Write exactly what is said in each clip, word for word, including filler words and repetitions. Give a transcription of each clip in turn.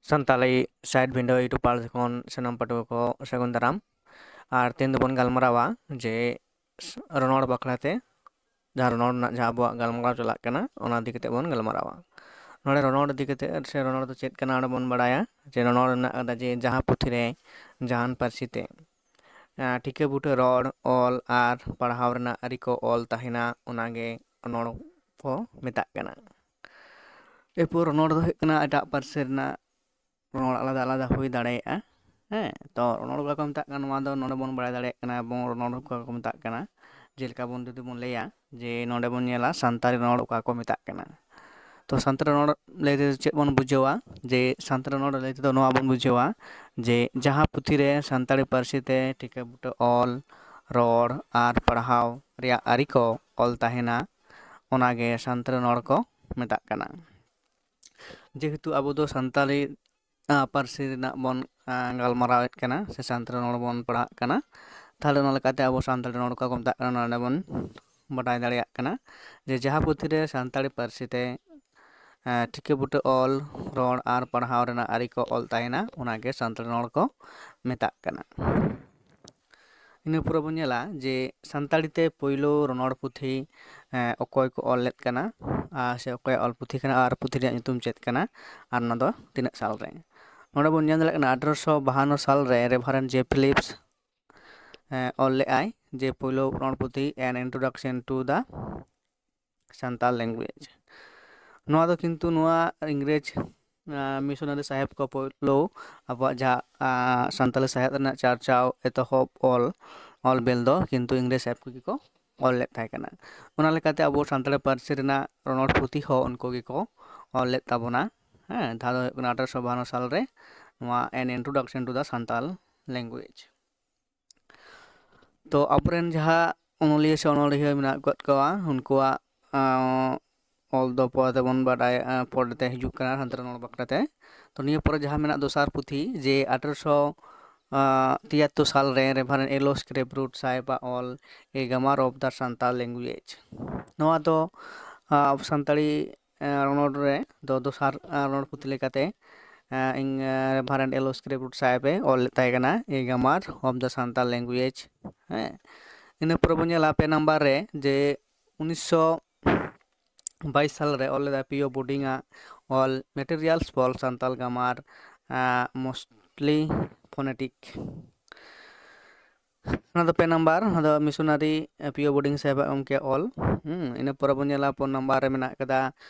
Santali side ᱵᱷᱤᱱᱰᱟᱹ YouTube ᱯᱟᱞᱥ ᱠᱷᱚᱱ ᱥᱟᱱᱟᱢ ᱯᱟᱹᱴᱷᱩᱣᱟᱹ ᱠᱚ ᱥᱟᱹᱜᱩᱱ ᱫᱟᱨᱟᱢ᱾ ᱟᱨ ᱛᱮᱦᱮᱧ ᱫᱚᱵᱚᱱ ᱜᱟᱞᱢᱟᱨᱟᱣᱟ ᱡᱮ ᱨᱚᱱᱚᱲ ᱵᱟᱠᱷᱨᱟ ᱛᱮ, ᱡᱟᱦᱟᱸ ᱨᱚᱱᱚᱲ ᱨᱮᱱᱟᱜ ᱡᱟᱦᱟᱸ ᱟᱵᱚᱣᱟᱜ ᱜᱟᱞᱢᱟᱨᱟᱣ ᱪᱟᱞᱟᱜ ᱠᱟᱱᱟ, ᱚᱱᱟ ᱤᱫᱤ ᱠᱟᱛᱮ ᱵᱚᱱ ᱜᱟᱞᱢᱟᱨᱟᱣᱟ᱾ ᱱᱚᱰᱮ ᱨᱚᱱᱚᱲ ᱤᱫᱤ ᱠᱟᱛᱮ ᱥᱮ ᱨᱚᱱᱚᱲ ᱫᱚ ᱪᱮᱫ ᱠᱟᱱᱟ, ᱚᱸᱰᱮ ᱵᱚᱱ ᱵᱟᱲᱟᱭᱟ ᱡᱮ ᱨᱚᱱᱚᱲ ᱨᱮᱱᱟᱜ ᱠᱟᱛᱷᱟ ᱡᱮ ᱡᱟᱦᱟᱸ ᱯᱩᱛᱷᱤ ᱨᱮ ᱡᱟᱦᱟᱱ ᱯᱟᱹᱨᱥᱤ ᱛᱮ ᱟᱸ, ᱴᱷᱤᱠᱟᱹ ᱵᱩᱴᱟᱹ ᱨᱚᱲ, ᱚᱞ ᱟᱨ ᱯᱟᱲᱦᱟᱣ ᱨᱮᱱᱟᱜ ᱟᱹᱨᱤ ᱠᱚ ᱚᱞ ᱛᱟᱦᱮᱱᱟ, ᱚᱱᱟᱜᱮ ᱨᱚᱱᱚᱲ ᱠᱚ ᱢᱮᱛᱟᱜ ᱠᱟᱱᱟ᱾ ᱮᱨᱯᱚᱨ ᱨᱚᱱᱚᱲ ᱫᱚ ᱦᱩᱭᱩᱜ ᱠᱟᱱᱟ ᱮᱴᱟᱜ ᱯᱟᱹᱨᱥᱤ ᱨᱮᱱᱟᱜ ᱨᱚᱱᱚᱲ ᱟᱞᱟᱫᱟ ᱟᱞᱟᱫᱟ ᱦᱩᱭ ᱫᱟᱲᱮᱭᱟᱜᱼᱟ᱾ ᱦᱮᱸ, ᱛᱚ ᱨᱚᱱᱚᱲ ᱚᱠᱟ ᱠᱚ ᱢᱮᱛᱟᱜ ᱠᱟᱱᱟ, ᱱᱚᱣᱟ ᱫᱚ ᱱᱚᱰᱮ ᱵᱚᱱ ᱵᱟᱲᱟᱭ ᱫᱟᱲᱮᱭᱟᱜ ᱠᱟᱱᱟ ᱮᱵᱚᱝ ᱨᱚᱱᱚᱲ ᱚᱠᱟ ᱠᱚ ᱢᱮᱛᱟᱜ ᱠᱟᱱᱟ᱾ ᱡᱮᱞᱮᱠᱟ ᱵᱚᱱ ᱡᱩᱫᱤ ᱵᱚᱱ ᱞᱟᱹᱭᱟ ᱡᱮ ᱱᱚᱰᱮ ᱵᱚᱱ ᱧᱮᱞᱟ ᱥᱟᱱᱛᱟᱲᱤ ᱨᱚᱱᱚᱲ ᱚᱠᱟ ᱠᱚ ᱢᱮᱛᱟᱜ ᱠᱟᱱᱟ᱾ ᱛᱚ ᱥᱟᱱᱛᱟᱲᱤ ᱨᱚᱱᱚᱲ ᱞᱟᱹᱭ ᱛᱮᱫᱚ ᱪᱮᱫ ᱵᱚᱱ ᱵᱩᱡᱷᱟᱹᱣᱟ? ᱡᱮ ᱥᱟᱱᱛᱟᱲᱤ ᱨᱚᱱᱚᱲ ᱞᱟᱹᱭ ᱛᱮᱫᱚ ᱱᱚᱣᱟ ᱵᱚᱱ ᱵᱩᱡᱷᱟᱹᱣᱟ ᱡᱮ ᱡᱟᱦᱟᱸ ᱯᱩᱛᱷᱤ ᱨᱮ ᱥᱟᱱᱛᱟᱲᱤ ᱯᱟᱹᱨᱥᱤ ᱛᱮ ᱴᱷᱤᱠᱟᱹ ᱵᱩᱴᱟᱹ ᱚᱞ, ᱨᱚᱲ ᱟᱨ ᱯᱟᱲᱦᱟᱣ ᱨᱮᱭᱟᱜ ᱟᱹᱨᱤ ᱠᱚ ᱚᱞ ᱛᱟᱦᱮᱱᱟ, ᱚᱱᱟᱜᱮ ᱥᱟᱱᱛᱟᱲᱤ ᱨᱚᱱᱚᱲ ᱠᱚ ᱢᱮᱛᱟᱜ ᱠᱟᱱᱟ᱾ ᱡᱮᱦᱮᱛᱩ ᱟᱵᱚ ᱫᱚ ᱥᱟᱱᱛᱟᱲᱤ ᱟᱸ, ᱯᱟᱹᱨᱥᱤ ᱨᱮᱱᱟᱜ ᱵᱚᱱ ᱟᱸ, ᱜᱟᱞᱢᱟᱨᱟᱣᱮᱫ ᱠᱟᱱᱟ ᱥᱮ ᱥᱟᱱᱛᱟᱲᱤ ᱨᱚᱱᱚᱲ ᱵᱚᱱ ᱯᱟᱲᱦᱟᱜ ᱠᱟᱱᱟ, ᱛᱟᱦᱚᱞᱮ ᱚᱱᱟ ᱞᱮᱠᱟᱛᱮ ᱟᱵᱚ ᱥᱟᱱᱛᱟᱲᱤ ᱨᱚᱱᱚᱲ ᱚᱠᱟ ᱠᱚ ᱢᱮᱛᱟᱜ ᱠᱟᱱᱟ, ᱱᱚᱰᱮ ᱵᱚᱱ ᱵᱟᱰᱟᱭ ᱫᱟᱲᱮᱭᱟᱜ ᱠᱟᱱᱟ ᱡᱮ ᱡᱟᱦᱟᱸ ᱯᱩᱛᱷᱤ ᱨᱮ ᱥᱟᱱᱛᱟᱲᱤ ᱯᱟᱹᱨᱥᱤ ᱛᱮ ᱟᱸ, ᱴᱷᱤᱠᱟᱹ ᱵᱩᱴᱟᱹ ᱚᱞ, ᱨᱚᱲ ᱟᱨ ᱯᱟᱲᱦᱟᱣ ᱨᱮᱱᱟᱜ ᱟᱹᱨᱤ ᱠᱚ ᱚᱞ ᱛᱟᱦᱮᱱᱟ, ᱚᱱᱟᱜᱮ ᱥᱟᱱᱛᱟᱲᱤ ᱨᱚᱱᱚᱲ ᱠᱚ ᱢᱮᱛᱟᱜ ᱠᱟᱱᱟ᱾ ᱤᱱᱟᱹ ᱯᱚᱨᱮ ᱵᱚᱱ ᱧᱮᱞᱟ ᱡᱮ ᱥᱟᱱᱛᱟᱲᱤ ᱛᱮ ᱯᱳᱭᱞᱳ ᱨᱚᱱᱚᱲ ᱯᱩᱛᱷᱤ ᱮᱸ, ᱚᱠᱚᱭ ᱠᱚ ᱚᱞ ᱞᱮᱫ ᱠᱟᱱᱟ ᱟᱨ ᱥᱮ ᱚᱠᱚᱭᱟᱜ ᱚᱞ ᱯᱩᱛᱷᱤ ᱠᱟᱱᱟ ᱟᱨ ᱯᱩᱛᱷᱤ ᱨᱮᱭᱟᱜ ᱧᱩᱛᱩᱢ ᱪᱮᱫ ᱠᱟᱱᱟ ᱟᱨ ᱚᱱᱟ ᱫᱚ ᱛᱤᱱᱟᱹᱜ ᱥᱟᱞ ᱨᱮ᱾ ᱱᱚᱰᱮ ᱵᱚᱱ ᱧᱮᱞ ᱫᱟᱲᱮᱭᱟᱜ ᱠᱟᱱᱟ ᱟᱴᱷᱨᱚᱥᱚ ᱵᱟᱦᱟᱱᱱᱚ ᱥᱟᱞ ᱨᱮ ᱨᱮᱵᱷᱟᱨᱮᱱᱰ ᱡᱮ ᱯᱷᱤᱞᱤᱯᱥ ᱮᱸ, ᱚᱞ ᱞᱮᱫᱼᱟᱭ ᱡᱮ ᱯᱳᱭᱞᱳ ᱨᱚᱱᱚᱲ ᱯᱩᱛᱷᱤ An Introduction to the Santal Language᱾ ᱱᱚᱣᱟ ᱫᱚ ᱠᱤᱱᱛᱩ ᱱᱚᱣᱟ ᱤᱝᱨᱮᱡᱽ ᱟᱸ, ᱢᱤᱥᱚᱱᱟᱨᱤ ᱥᱟᱦᱮᱵᱽ ᱠᱚ ᱯᱳᱭᱞᱳ ᱟᱵᱚᱣᱟᱜ ᱡᱟᱦᱟᱸ ᱟᱸ, ᱥᱟᱱᱛᱟᱲᱤ ᱥᱟᱶᱦᱮᱫ ᱨᱮᱱᱟᱜ ᱪᱟᱨᱪᱟᱣ ᱮᱛᱚᱦᱚᱵ ᱚᱞ, ᱚᱞ ᱵᱮᱞ ᱫᱚ ᱠᱤᱱᱛᱩ ᱤᱝᱨᱮᱡᱽ ᱥᱟᱦᱮᱵᱽ ᱠᱚᱜᱮ ᱠᱚ ᱚᱞ ᱞᱮᱫ ᱛᱟᱦᱮᱸ ᱠᱟᱱᱟ᱾ ᱚᱱᱟ ᱞᱮᱠᱟᱛᱮ ᱟᱵᱚ ᱥᱟᱱᱛᱟᱲᱤ ᱯᱟᱹᱨᱥᱤ ᱨᱮᱱᱟᱜ ᱨᱚᱱᱚᱲ ᱯᱩᱛᱷᱤ ᱦᱚᱸ ᱩᱱᱠᱩ ᱜᱮᱠᱚ ᱚᱞ ᱞᱮᱫ ᱛᱟᱵᱚᱱᱟ᱾ ᱦᱮᱸ, ᱡᱟᱦᱟᱸ ᱫᱚ ᱦᱩᱭᱩᱜ ᱠᱟᱱᱟ ᱟᱴᱷᱨᱚᱥᱚ ᱵᱟᱦᱟᱱᱱᱚ ᱥᱟᱞ ᱨᱮ ᱱᱚᱣᱟ An Introduction to the Santal Language᱾ ᱛᱚ ᱟᱵᱚᱨᱮᱱ ᱡᱟᱦᱟᱸ ᱚᱱᱚᱞᱤᱭᱟᱹ ᱥᱮ ᱚᱱᱚᱲᱦᱤᱭᱟᱹ ᱢᱮᱱᱟᱜ ᱟᱠᱟᱫ ᱠᱚᱣᱟ, ᱩᱱᱠᱩᱣᱟᱜ ᱟᱸ, ᱚᱞ ᱫᱚ ᱯᱚᱨᱮ ᱛᱮᱵᱚᱱ ᱵᱟᱰᱟᱭ, ᱟᱸ, ᱯᱚᱨᱮ ᱛᱮ ᱦᱤᱡᱩᱜ ᱠᱟᱱᱟ ᱥᱟᱱᱛᱟᱲ ᱨᱚᱱᱚᱲ ᱵᱟᱠᱷᱨᱟ ᱛᱮ᱾ ᱛᱚ ᱱᱤᱭᱟᱹ ᱯᱚᱨᱮ ᱡᱟᱦᱟᱸ ᱢᱮᱱᱟᱜ ᱫᱚᱥᱟᱨ ᱯᱩᱛᱷᱤ ᱡᱮ ᱟᱴᱷᱨᱚᱥᱚ ᱛᱤᱭᱟᱛᱛᱳᱨ ᱥᱟᱞ ᱨᱮ reverend L O Skrefsrud ᱥᱟᱦᱮᱵᱟᱜ ᱚᱞ A Grammar of the Santal Language᱾ ᱱᱚᱣᱟ ᱫᱚ ᱟᱸ, ᱟᱵᱚ ᱥᱟᱱᱛᱟᱲᱤ ᱟᱸ, ᱨᱚᱱᱚᱲ ᱨᱮ ᱫᱚ ᱫᱚᱥᱟᱨ ᱟᱸ, ᱨᱚᱱᱚᱲ ᱯᱩᱛᱷᱤ ᱞᱮᱠᱟᱛᱮ ᱮᱸ, ᱤᱧ, ᱮᱸ, ᱨᱮᱵᱷᱟᱨᱮᱱᱰ ᱮᱞ ᱳᱥᱠᱨᱤᱯᱴ ᱥᱟᱦᱮᱵᱽ ᱮ ᱚᱞ ᱞᱮᱫ ᱛᱟᱦᱮᱸ ᱠᱟᱱᱟ, A Grammar of the Santal Language᱾ ᱦᱮᱸ, ᱤᱱᱟᱹ ᱯᱚᱨᱮ ᱵᱚᱱ ᱧᱮᱞᱟ ᱯᱮ ᱱᱟᱢᱵᱟᱨ ᱨᱮ ᱡᱮ ᱩᱱᱤᱥᱥᱚ ᱵᱟᱭᱤᱥ ᱥᱟᱞ ᱨᱮ ᱚᱞ ᱞᱮᱫᱟ ᱯᱤ ᱳ ᱵᱳᱰᱤᱝ ᱟᱜ ᱚᱞ Materials for Santal Grammar, ᱟᱸ, Mostly Phonetic᱾ ᱚᱱᱟ ᱫᱚ ᱯᱮ ᱱᱟᱢᱵᱟᱨ, ᱚᱱᱟ ᱫᱚ ᱢᱤᱥᱚᱱᱟᱨᱤ ᱯᱤ ᱳ ᱵᱳᱰᱤᱝ ᱥᱟᱦᱮᱵᱟᱜ ᱜᱚᱢᱠᱮ ᱚᱞ᱾ ᱦᱩᱸ, ᱤᱱᱟᱹ ᱯᱚᱨᱮ ᱵᱚᱱ ᱧᱮᱞᱟ ᱯᱩᱱ ᱱᱟᱢᱵᱟᱨ ᱨᱮ ᱢᱮᱱᱟᱜ ᱠᱟᱫᱟ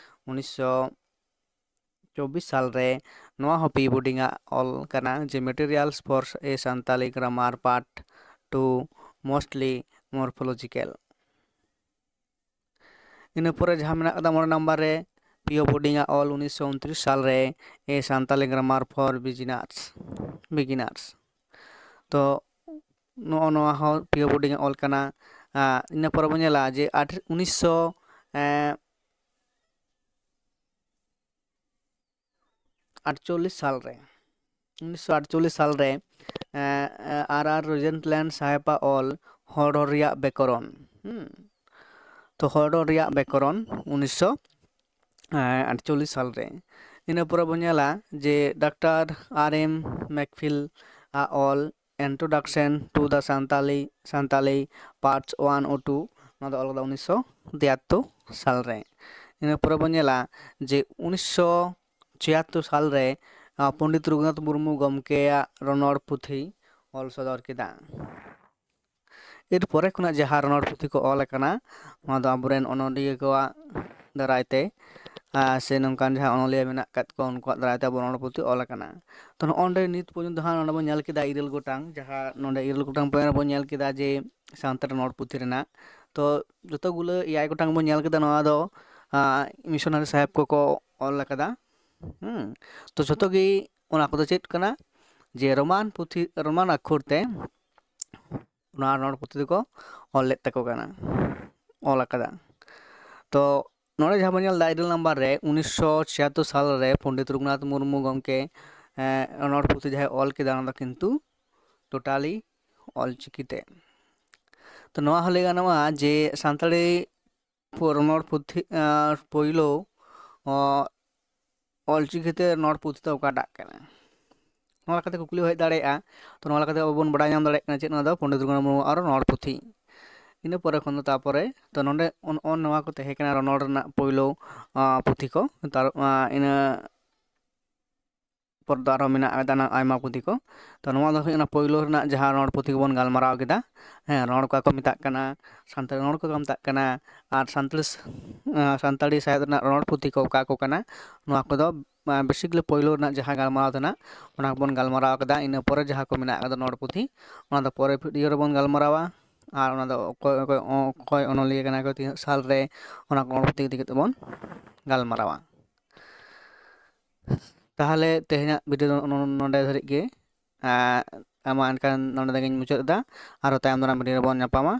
ᱩᱱᱤᱥᱥᱚ ᱪᱚᱵᱵᱤᱥ ᱥᱟᱞ ᱨᱮ ᱱᱚᱣᱟ ᱦᱚᱸ ᱯᱤ ᱳ ᱵᱳᱰᱤᱝ ᱟᱜ ᱚᱞ ᱠᱟᱱᱟ ᱡᱮ Materials for a Santali Grammar Part two, Mostly Morphological᱾ ᱤᱱᱟᱹ ᱯᱚᱨᱮ ᱡᱟᱦᱟᱸ ᱢᱮᱱᱟᱜ ᱠᱟᱫᱟ ᱢᱚᱬᱮ ᱱᱟᱢᱵᱟᱨ ᱨᱮ ᱯᱤ ᱳ ᱵᱳᱰᱤᱝ ᱟᱜ ᱚᱞ ᱩᱱᱤᱥᱥᱚ ᱩᱱᱛᱨᱤᱥ ᱥᱟᱞ ᱨᱮ A Santali Grammar for Beginners, Beginners᱾ ᱛᱚ ᱱᱚᱜᱼᱚ ᱱᱚᱣᱟ ᱦᱚᱸ ᱯᱤ ᱳ ᱵᱳᱰᱤᱝ ᱟᱜ ᱚᱞ ᱠᱟᱱᱟ᱾ ᱟᱸ, ᱤᱱᱟᱹ ᱯᱚᱨᱮ ᱵᱚᱱ ᱧᱮᱞᱟ ᱡᱮ ᱟᱴ-, ᱩᱱᱤᱥᱥᱚ, ᱮᱸ, ᱟᱴᱪᱚᱞᱞᱤᱥ ᱥᱟᱞ ᱨᱮ, ᱩᱱᱤᱥᱥᱚ ᱟᱴᱪᱚᱞᱞᱤᱥ ᱥᱟᱞ ᱨᱮ, ᱮᱸ, ᱮᱸ, ᱟᱨ ᱟᱨ ᱨᱳᱡᱮᱱᱴᱞᱮᱱᱰ ᱥᱟᱦᱮᱵᱟᱜ ᱚᱞ ᱦᱚᱲ ᱨᱚᱲ ᱨᱮᱭᱟᱜ ᱵᱮᱠᱚᱨᱚᱱ᱾ ᱦᱩᱸ᱾ ᱛᱚ ᱦᱚᱲ ᱨᱚᱲ ᱨᱮᱭᱟᱜ ᱵᱮᱠᱚᱨᱚᱱ ᱩᱱᱤᱥᱥᱚ ᱟᱴᱪᱚᱞᱞᱤᱥ ᱥᱟᱞ ᱨᱮ᱾ ᱤᱱᱟᱹ ᱯᱚᱨᱮ ᱵᱚᱱ ᱧᱮᱞᱟ ᱡᱮ ᱰᱟᱠᱛᱟᱨ ᱟᱨ ᱮᱢ ᱢᱮᱠᱯᱷᱤᱞ ᱟᱜ ᱚᱞ Introduction to the Santali, Santali Parts one O two, ᱱᱚᱣᱟ ᱫᱚ ᱚᱞ ᱠᱟᱫᱟ ᱩᱱᱤᱥᱥᱚ ᱛᱤᱭᱟᱛᱛᱳᱨ ᱥᱟᱞ ᱨᱮ᱾ ᱤᱱᱟᱹ ᱯᱚᱨᱮ ᱵᱚᱱ ᱧᱮᱞᱟ ᱡᱮ ᱩᱱᱤᱥᱥᱚ ᱪᱷᱤᱭᱟᱛᱛᱳᱨ ᱥᱟᱞ ᱨᱮ, ᱟ, ᱯᱚᱱᱰᱤᱛ ᱨᱚᱜᱷᱩᱱᱟᱛᱷ ᱢᱩᱨᱢᱩ ᱜᱚᱢᱠᱮᱭᱟᱜ ᱨᱚᱱᱚᱲ ᱯᱩᱛᱷᱤ ᱚᱞ ᱥᱚᱫᱚᱨ ᱠᱮᱫᱟ᱾ ᱮᱨ ᱯᱚᱨᱮ ᱠᱷᱚᱱᱟᱜ ᱡᱟᱦᱟᱸ ᱨᱚᱱᱚᱲ ᱯᱩᱛᱷᱤ ᱠᱚ ᱚᱞ ᱟᱠᱟᱱᱟ, ᱱᱚᱣᱟ ᱫᱚ ᱟᱵᱚᱨᱮᱱ ᱚᱱᱚᱞᱤᱭᱟᱹ ᱠᱚᱣᱟᱜ ᱫᱟᱨᱟᱭ ᱛᱮ, ᱟ, ᱥᱮ ᱱᱚᱝᱠᱟᱱ ᱡᱟᱦᱟᱸ ᱚᱱᱚᱞᱤᱭᱟᱹ ᱢᱮᱱᱟᱜ ᱟᱠᱟᱫ ᱠᱚᱣᱟ, ᱩᱱᱠᱩᱣᱟᱜ ᱫᱟᱨᱟᱭ ᱛᱮ ᱟᱵᱚ ᱨᱚᱱᱚᱲ ᱯᱩᱛᱷᱤ ᱚᱞ ᱟᱠᱟᱱᱟ᱾ ᱛᱚ, ᱱᱚᱜᱼᱚᱭ ᱱᱚᱰᱮ ᱱᱤᱛ ᱯᱚᱨᱡᱚᱱᱛᱚ ᱦᱟᱸᱜ ᱱᱚᱰᱮ ᱵᱚᱱ ᱧᱮᱞ ᱠᱮᱫᱟ ᱤᱨᱟᱹᱞ ᱜᱚᱴᱟᱝ, ᱡᱟᱦᱟᱸ ᱱᱚᱰᱮ ᱤᱨᱟᱹᱞ ᱜᱚᱴᱟᱝ point ᱵᱚᱱ ᱧᱮᱞ ᱠᱮᱫᱟ ᱡᱮ ᱥᱟᱱᱛᱟᱲ ᱨᱚᱱᱚᱲ ᱯᱩᱛᱷᱤ ᱨᱮᱱᱟᱜ᱾ ᱛᱚ, ᱡᱚᱛᱚ ᱜᱩᱞᱟᱹ ᱮᱭᱟᱭ ᱜᱚᱴᱟᱝ ᱵᱚᱱ ᱧᱮᱞ ᱠᱮᱫᱟ, ᱱᱚᱣᱟ ᱫᱚ, ᱟ, ᱢᱤᱥᱚᱱᱟᱨᱤ ᱥᱟᱦᱮᱵᱽ ᱠᱚᱠᱚ ᱚᱞ ᱟᱠᱟᱫᱟ᱾ ᱦᱩᱸ᱾ ᱛᱚ, ᱡᱚᱛᱚ ᱜᱮ ᱚᱱᱟ ᱠᱚᱫᱚ ᱪᱮᱫ ᱠᱟᱱᱟ? ᱡᱮ ᱨᱳᱢᱟᱱ ᱯᱩᱛᱷᱤ, ᱨᱳᱢᱟᱱ ᱟᱠᱷᱚᱨ ᱛᱮ ᱚᱱᱟ ᱨᱚᱱᱚᱲ ᱯᱩᱛᱷᱤ ᱫᱚᱠᱚ ᱚᱞ ᱞᱮᱫ ᱛᱟᱠᱚ ᱠᱟᱱᱟ, ᱚᱞ ᱟᱠᱟᱫᱟ᱾ ᱛᱚ ᱱᱚᱰᱮ ᱡᱟᱦᱟᱸ ᱵᱚᱱ ᱧᱮᱞ ᱮᱫᱟ, ᱤᱨᱟᱹᱞ ᱱᱟᱢᱵᱟᱨ ᱨᱮ ᱩᱱᱤᱥᱥᱚ ᱪᱷᱤᱭᱟᱛᱛᱳᱨ ᱥᱟᱞ ᱨᱮ ᱯᱚᱱᱰᱤᱛ ᱨᱚᱜᱷᱩᱱᱟᱛᱷ ᱢᱩᱨᱢᱩ ᱜᱚᱢᱠᱮ, ᱮᱸ, ᱨᱚᱱᱚᱲ ᱯᱩᱛᱷᱤ ᱡᱟᱦᱟᱸᱭ ᱚᱞ ᱠᱮᱫᱟ, ᱚᱱᱟ ᱫᱚ ᱠᱤᱱᱛᱩ totally ᱚᱞᱪᱤᱠᱤ ᱛᱮ᱾ ᱛᱚ ᱱᱚᱣᱟ ᱦᱚᱸ ᱞᱟᱹᱭ ᱜᱟᱱᱚᱜᱼᱟ ᱡᱮ ᱥᱟᱱᱛᱟᱲᱤ ᱯᱩ-, ᱨᱚᱱᱚᱲ ᱯᱩᱛᱷᱤ, ᱟᱸ, ᱯᱳᱭᱞᱳ, ᱚᱸ, ᱚᱞᱪᱤᱠᱤ ᱛᱮ ᱨᱚᱱᱚᱲ ᱯᱩᱛᱷᱤ ᱫᱚ ᱚᱠᱟᱴᱟᱜ ᱠᱟᱱᱟ? ᱱᱚᱣᱟ ᱞᱮᱠᱟᱛᱮ ᱠᱩᱠᱞᱤ ᱦᱮᱡ ᱫᱟᱲᱮᱭᱟᱜᱼᱟ᱾ ᱛᱚ, ᱱᱚᱣᱟ ᱞᱮᱠᱟᱛᱮ ᱟᱵᱚ ᱵᱚᱱ ᱵᱟᱰᱟᱭ ᱧᱟᱢ ᱫᱟᱲᱮᱭᱟᱜ ᱠᱟᱱᱟ ᱪᱮᱫ ᱱᱚᱣᱟ ᱫᱚ ᱯᱚᱱᱰᱤᱛ ᱨᱚᱜᱷᱩᱱᱟᱛᱷ ᱢᱩᱨᱢᱩᱣᱟᱜ ᱨᱚᱱᱚᱲ ᱯᱩᱛᱷᱤ᱾ ᱤᱱᱟᱹ ᱯᱚᱨᱮ ᱠᱷᱚᱱ ᱫᱚ ᱛᱟᱨᱯᱚᱨᱮ ᱛᱚ ᱱᱚᱰᱮ ᱱᱚᱜᱼᱚ ᱱᱚᱣᱟ ᱠᱚ ᱛᱟᱦᱮᱸ ᱠᱟᱱᱟ ᱨᱚᱱᱚᱲ ᱨᱮᱱᱟᱜ ᱯᱳᱭᱞᱳ ᱟᱸ, ᱯᱩᱛᱷᱤ ᱠᱚ᱾ ᱛᱟᱨ ᱟᱸ, ᱤᱱᱟᱹ ᱯᱚᱨ ᱫᱚ ᱟᱨᱦᱚᱸ ᱢᱮᱱᱟᱜ ᱟᱠᱟᱫᱟ ᱟᱭᱢᱟ ᱯᱩᱛᱷᱤ ᱠᱚ᱾ ᱛᱚ ᱱᱚᱣᱟ ᱫᱚ ᱦᱩᱭᱩᱜ ᱠᱟᱱᱟ ᱯᱳᱭᱞᱳ ᱨᱮᱱᱟᱜ ᱡᱟᱦᱟᱸ ᱨᱚᱱᱚᱲ ᱯᱩᱛᱷᱤ ᱠᱚᱵᱚᱱ ᱜᱟᱞᱢᱟᱨᱟᱣ ᱠᱮᱫᱟ᱾ ᱦᱮᱸ, ᱨᱚᱱᱚᱲ ᱚᱠᱟ ᱠᱚ ᱢᱮᱛᱟᱜ ᱠᱟᱱᱟ, ᱥᱟᱱᱛᱟᱲᱤ ᱨᱚᱱᱚᱲ ᱚᱠᱟ ᱠᱚ ᱢᱮᱛᱟᱜ ᱠᱟᱱᱟ, ᱟᱨ ᱥᱟᱱᱛᱟᱲᱤ ᱥ-, ᱟᱸ, ᱥᱟᱱᱛᱟᱲᱤ ᱥᱟᱶᱦᱮᱫ ᱨᱮᱱᱟᱜ ᱨᱚᱱᱚᱲ ᱯᱩᱛᱷᱤ ᱠᱚ ᱚᱠᱟ ᱠᱚ ᱠᱟᱱᱟ, ᱱᱚᱣᱟ ᱠᱚᱫᱚ ᱟᱸ, basically ᱯᱳᱭᱞᱳ ᱨᱮᱱᱟᱜ ᱡᱟᱦᱟᱸ ᱜᱟᱞᱢᱟᱨᱟᱣ ᱛᱮᱱᱟᱜ, ᱚᱱᱟ ᱠᱚᱵᱚᱱ ᱜᱟᱞᱢᱟᱨᱟᱣ ᱠᱮᱫᱟ᱾ ᱤᱱᱟᱹ ᱯᱚᱨᱮ ᱡᱟᱦᱟᱸ ᱠᱚ ᱢᱮᱱᱟᱜ ᱟᱠᱟᱫᱟ ᱨᱚᱱᱚᱲ ᱯᱩᱛᱷᱤ, ᱚᱱᱟ ᱫᱚ ᱯᱚᱨᱮ ᱵᱷᱤᱰᱤᱭᱳ ᱨᱮᱵᱚᱱ ᱜᱟᱞᱢᱟᱨᱟᱣᱟ᱾ ᱟᱨ ᱚᱱᱟ ᱫᱚ ᱚᱠᱚᱭ ᱚᱠᱚᱭ ᱚᱠᱚᱭ ᱚᱱᱚᱞᱤᱭᱟᱹ ᱠᱟᱱᱟ ᱠᱚ, ᱛᱤᱱᱟᱹᱜ ᱥᱟᱞ ᱨᱮ, ᱚᱱᱟ ᱠᱚ ᱨᱚᱱᱚᱲ ᱯᱩᱛᱷᱤ ᱤᱫᱤ ᱠᱟᱛᱮ ᱵᱚᱱ ᱜᱟᱞᱢᱟᱨᱟᱣᱟ᱾ ᱛᱟᱦᱚᱞᱮ ᱛᱮᱦᱮᱧᱟᱜ ᱵᱷᱤᱰᱤᱭᱳ ᱫᱚ ᱱᱚ-, ᱱᱚᱰᱮ ᱫᱷᱟᱹᱨᱤᱡ ᱜᱮ᱾ ᱟᱸ, ᱢᱟ ᱮᱱᱠᱷᱟᱱ ᱱᱚᱰᱮ ᱜᱤᱧ ᱢᱩᱪᱟᱹᱫ ᱮᱫᱟ᱾ ᱟᱨᱦᱚᱸ ᱛᱟᱭᱚᱢ ᱫᱟᱨᱟᱢ ᱵᱷᱤᱰᱤᱭᱳ ᱨᱮᱵᱚᱱ ᱧᱟᱯᱟᱢᱟ᱾